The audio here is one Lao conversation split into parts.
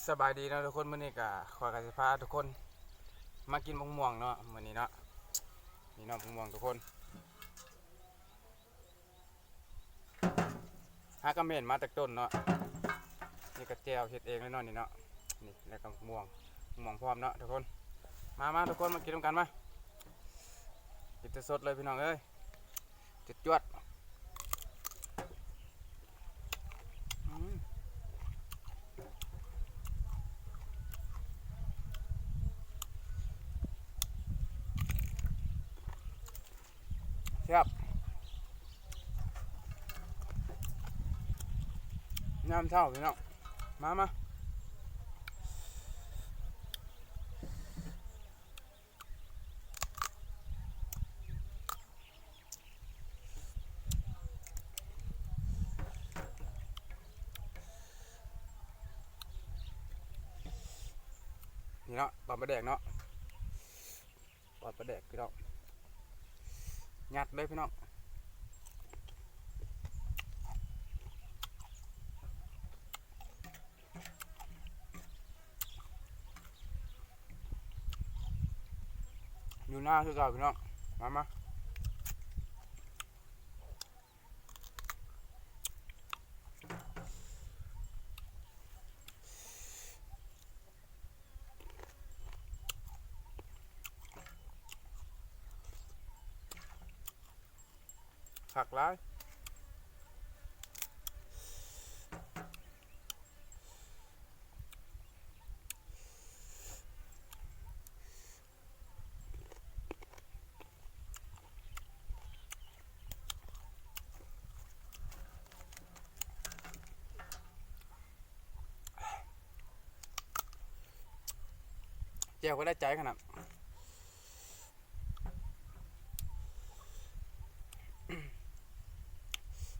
ສະບາຍດີເນາະທຸກຄົນ, ມື້ນີ້ກະຂ້ອຍກະຊິພາທຸກຄົນມາກິນບັກມ່ວງເນາະ ມື້ນີ້ເນາະ. ນີ້ເນາະ ບັກມ່ວງທຸກຄົນ, ຫາກະເໝັນມາຈາກຕົ້ນເນາະ. ນີ້ກະແຈ່ວເຮັດເອງເລີຍເນາະ ນີ້ເນາະ. ນີ້ ແລ້ວກະບັກມ່ວງ ບັກມ່ວງພ້ອມເນາະທຸກຄົນ. ມາ ມາທຸກຄົນ ມາກິນນຳກັນມາ. ກິນສົດໆເລີຍພີ່ນ້ອງເອີຍ. ຈວດໆ ອືມ ແຊບ ຍາມເຊົ້າພີ່ນ້ອງ ມາ ມາ. ນີ້ເນາະ ຕອນປາແດກເນາະ ຕອນປາແດກພີ່ນ້ອງ ຍັດເລີຍພີ່ນ້ອງ. ຢູ່ນາຄືເກົ່າພີ່ນ້ອງ ມາ ມາ. ຄັກຫຼາຍ. ແຈ່ວກະໄດ້ໃຈຂະໜາດ.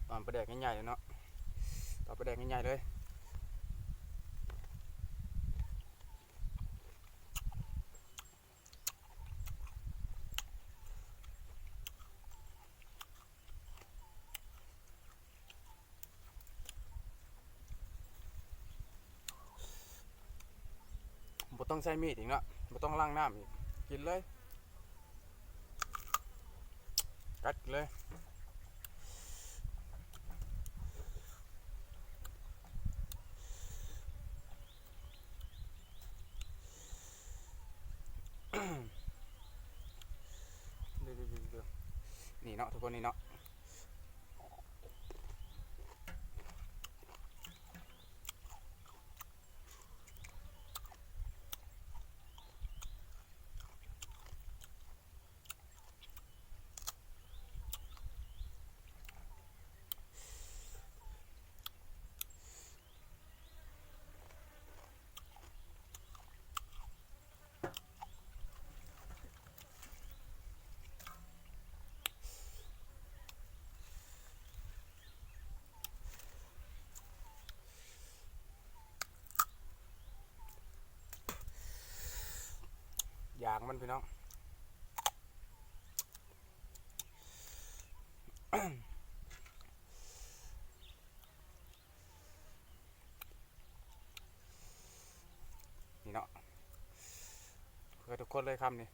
ຕອນປາແດກໃຫຍ່ໆເນາະ ຕອນປາແດກໃຫຍ່ໆເລີຍ. ບໍ່ຕ້ອງໃຊ້ມີດອີກເນາະ ບໍ່ຕ້ອງລ້າງນ້ຳອີກ ກິນເລີຍ ກັດເລີຍ. ນີ້ເນາະທຸກຄົນ ນີ້ເນາະ. ຢາງມັນພີ່ນ້ອງ ນີ້ເນາະ ເພື່ອທຸກຄົນເລີຍຄຳນີ້.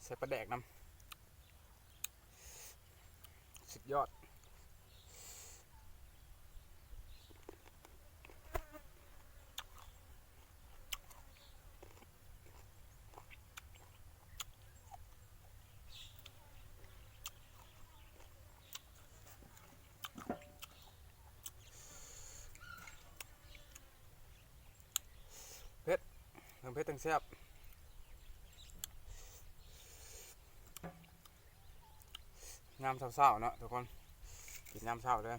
ໃສ່ປາແດກນຳ ສຸດຍອດ. ເຜັດ ທັງເຜັດທັງແຊບ ຍາມເຊົ້າໆເນາະທຸກຄົນ ກິນຍາມເຊົ້າເດີ.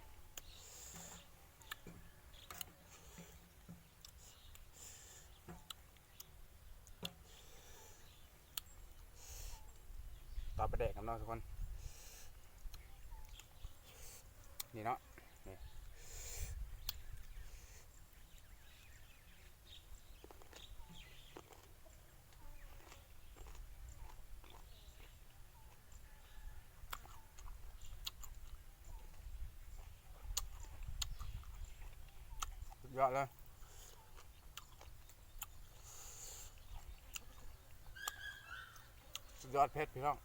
ຕອນປາແດກນຳເນາະທຸກຄົນ. ນີ້ເນາະ ນີ້ ສຸດຍອດເລີຍ ສຸດຍອດເຜັດພີ່ນ້ອງ.